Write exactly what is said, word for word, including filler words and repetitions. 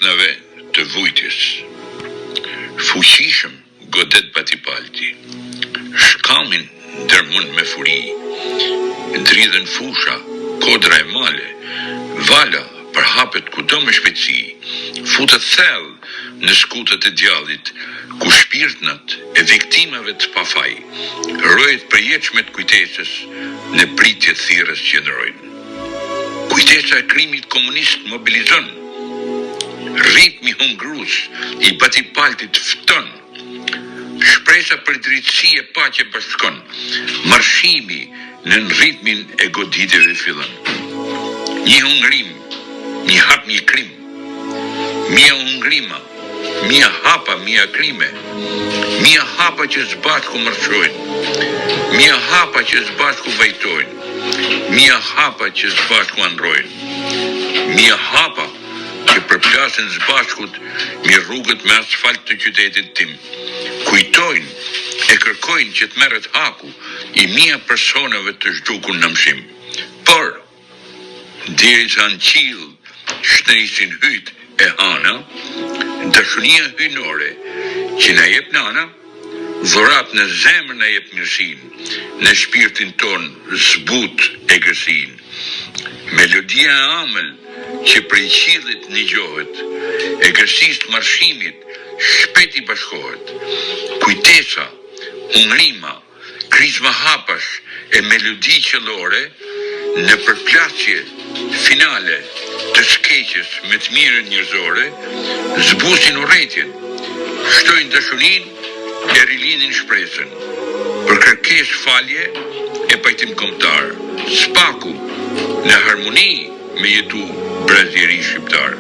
thënave të vujtjes. Fuqishëm godet Batipalti. Shkamin ndërmund me furi. Dridhen fusha, kodra e male, vala përhapet kudo me shpejtësi. Futet thellë në skutët e djallit, ku shpirtnat e viktimave të pafaj, rojet përjetshme të kujtesës në pritje thirrës qëndrojnë. Kujtesa e krimit komunist mobilizon. Ritmi hungrus i Batipaltit fton. Shpresa për drejtësi e paqe bashkon. Marshimi nën ritmin e goditjeve fillon. Një hungrim, një hap, një krim. Mia hungrima, mia hapa, mia krime. Mia hapa që së bashku marshojnë. Mia hapa që së bashku vajtojnë. Mia hapa që së bashku androjnë. Mia hapa që përplasin së bashkut mbi rrugët me asfalt të qytetit tim. Kujtojnë e kërkojnë që të merret haku i mia personave të zhdukur në mshim. Por, derisa në qiell shtrisin hyjt e hana, dashunia hyjnore që na jep nana, dhurat në zemër na jep mirësinë, në shpirtin ton zbut egërsinë. Melodia e amël që prej qiellit ngjohet, egërsisë të marshimit shpejt i bashkohet. Kujtesa, hungrima, krizma hapash e melodi qellore, në përplasje finale të shkeqjes me të mirën njerëzore, zbusin urrejtjen, shtojnë dashurinë e rilinin shpresën për kërkesë, falje e pajtim kombëtar. Spaku në harmoni me jetu braziri shqiptar.